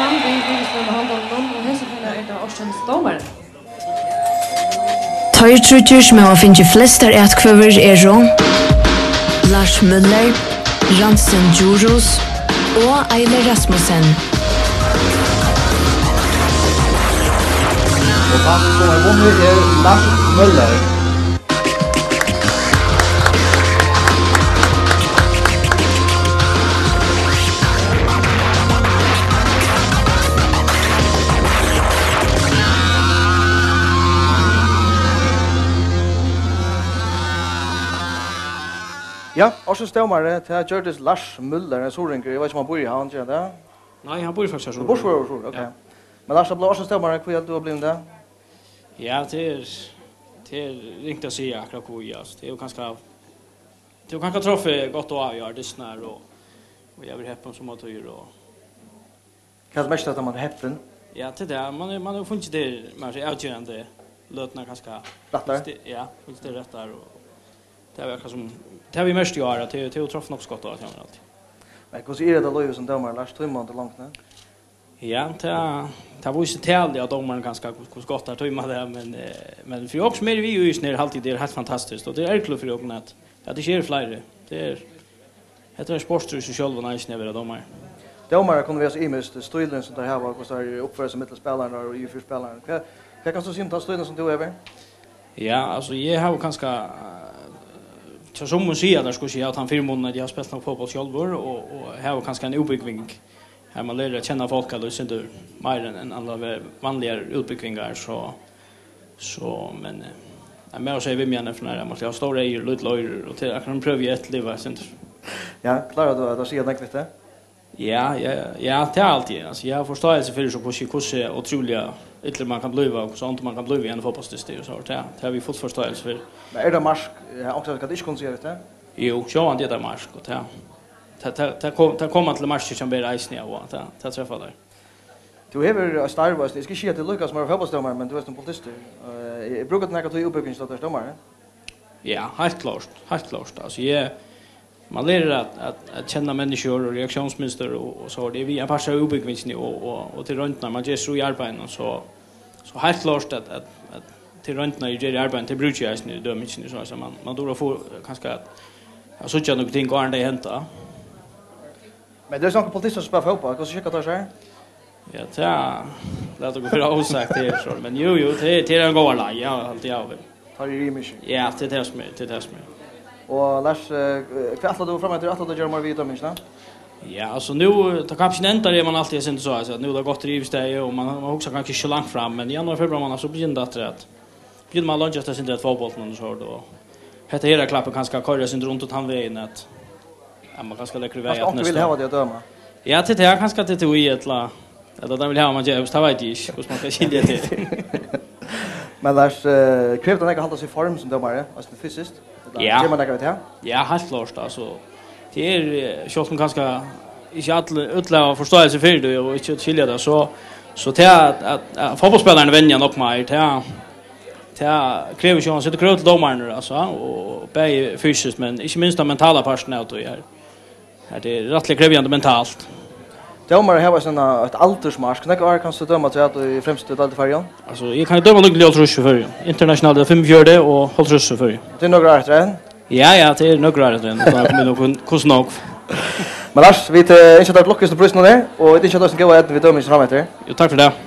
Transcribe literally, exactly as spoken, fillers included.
Við virðisløn á handanum, og hesa ferðina er tað ársins dómari. Teir tríggir, sum hava fingið flestar atkvøður, eru Lars Møller, Ransen Djurhuus og Eiler Rasmussen. Og tann, sum hevur vunnið, er Lars Møller. Ja, ársins dómari, tað gjørdist Lars Møller, ein suðuroyingur. Eg veit ikki, um hann býr í Havn, ger hann tað? Nei, hann býr faktiskt her. Hann býr suðuri, ok. Ja. Men Lars, hann bleiv ársins dómari, hví heldur tú hann bleiv tað? Ja, tað er, tað er ringt at siga akkurát hví, altso. Tað er jú kanska, tað er jú kanska truffið gott og avgjørt, dystin her, og, og eg vil heppa sum at tøy, og Hvat merkir tað, at man er heppin? Ja, tað er tað. Man er, man hevur funnið tær, man er avgerandi løturnar kanska. Rættar? Funnið tær, ja, funnið tær rættar, og tað er akkurát sum, tað hava vit merkt í ár, at tað, tað hevur truffið nokk so gott á, tað hevur altíð. Men hvussu er hetta lívið sum dómari, Lars? Tímir tú longu, ne? Ja, tað, tað vísir talið á dómarum kanska, hvussu, hvussu gott teir tíma tað, men, eh, men fyri okkum sum eru við í hesum her, haldi eg, tað er heilt fantastiskt, og tað er ergiligt fyri okkum, at, at tað ikki eru fleiri. Tað er, Hetta er ein sportur í seg sjálvum eisini at vera dómari. Dómarar kunnu vera so ymiskt, stílurin sum teir hava, hvussu teir uppføra seg millum spælararnar og yvir fyri spælararnar. Hvat, hvat kanst tú siga um tann stílin sum tú hevur? Ja, altso, eg havi kanska, eh, tað sum man sigur, at teir skulu siga, at hann fyrimunur, at eg havi spælt nógv fótbólt sjálvur, og, og havi kanska eina útbúgving, har man lærir at kenna fólk, at tað er meira enn, enn allar vanligar útbúgvingar, so, So, men, eh, ein maður segði við meg, hann er frá nær, at man skal hava stór eygu, lítil oyru, og til akkurát prøvi eg at eftirliva eitt sindur. Ja, klárar tú at siga nógv við tað? Ja, ja, ja, tað er altíð. Altso, eg havi forståelse fyri, so hvussu, hvussu ótrúliga illur man kann blíva, og hvussu óndur man kann blíva í einum fótbóltsdysti, og so, tað, tað havi eg full forståelse fyri. Men er tað mark, eh, okkurt, hvat tú ikki kundi siga við tað? Jú, sjálvandi er tað mark, og tað, tað, tað, tað kom, tað kom hann til markið, sum ber eisini av, og tað, tað treffa teir. Tú hevur eitt starv, altso, eg skal ikki siga, at tað er líka sum at vera fótbóltsdómari, men tú ert ein politistur. Eh, eg, eg brúki nakað tíð í útbúgvingini, tá tú ert dómari? Ja, heilt klárt, heilt klárt. Altso, eg, man lærir at, at, at kenna menniskjur og reaktiónsmynstur og, og so, tað er ein partur av útbúgvingini og, og, og til royndirnar, man ger so í arbeiðinum, so, so heilt klárt at, at, at til royndirnar eg geri í arbeiðinum, tað brúki eg eisini í dømingini, so, so man, man dugir at fáa, kanska at, at síggja nøkur ting, áðrenn tey henda. Men tað eru so nógvir politistar sum spæla fótbólt. Hvussu skikka teir sær? Ja, tað, lat okkum vera ósagt her, so, men jú, jú, tað er, tað er ein góður leið, ja, alt í alt. Teir eru ymiskir. Ja, tað er tað sum er, tað er tað sum er. Og Lars, eh, hvat ætlar tú frameftir? Ætlar tú at gera meira við dømingina? Ja, altso, nú, tá kappingin endar, er man altíð eitt sindur so, altso, at nú er tað gott yvirstaðið, og man, man hugsar kanska ikki so langt fram, men í januar, februar mánað, so byrjar tað aftur at Byrjar man at leingja eitt sindur eftir fótbóltinum og so, og hetta her er klappið kanska at koyra eitt sindur undir tann vegin at, at man kanska leggur í veg. Kanska at onkur vil næsta hava teg at døma? Ja, til tað, kanska til tað, ella, ella tað vil hava man ger, tað veit eg ikki, hvussu man skal skilja tað. Men Lars, eh, krevur tað nakað at halda seg í form sum dómari, altso fysiskt? Ella Ja. Ger man nakað við tað? Ja, heilt klárt, altso. Tað er, eh, sjálvt um kanska ikki allir, øll hava forståelse fyri tað og ikki skilja tað, so, so tað at, at, at fótbóltsspælararnir venja nokk meir, tað, tað krevur sjálvandi, setir krøv til dómararnar, altso, og bæði fysiskt, men ikki minst tann mentala partin av tí her. Her er tað rættiliga krevjandi mentalt. Dómarar hava eitt, eitt aldursmark. Hvussu nógv ár kanst tú døma afturat í fremstu deild í Føroyum? Altso, eg kann døma longu til hálvtrýss í Føroyum. Internationalt er fimmogfjøruti og hálvtrýss í Føroyum. Tað er nøkur ár eftir enn? Ja, ja, tað er nøkur ár eftir enn. So kemur nú kun-, hvussu nógv. Men Lars, vit, eh, ynskja tær til lukku við prísinum her, og vit ynskja tær eisini góða eydnu við dømingina frameftir. Jú, takk fyri tað.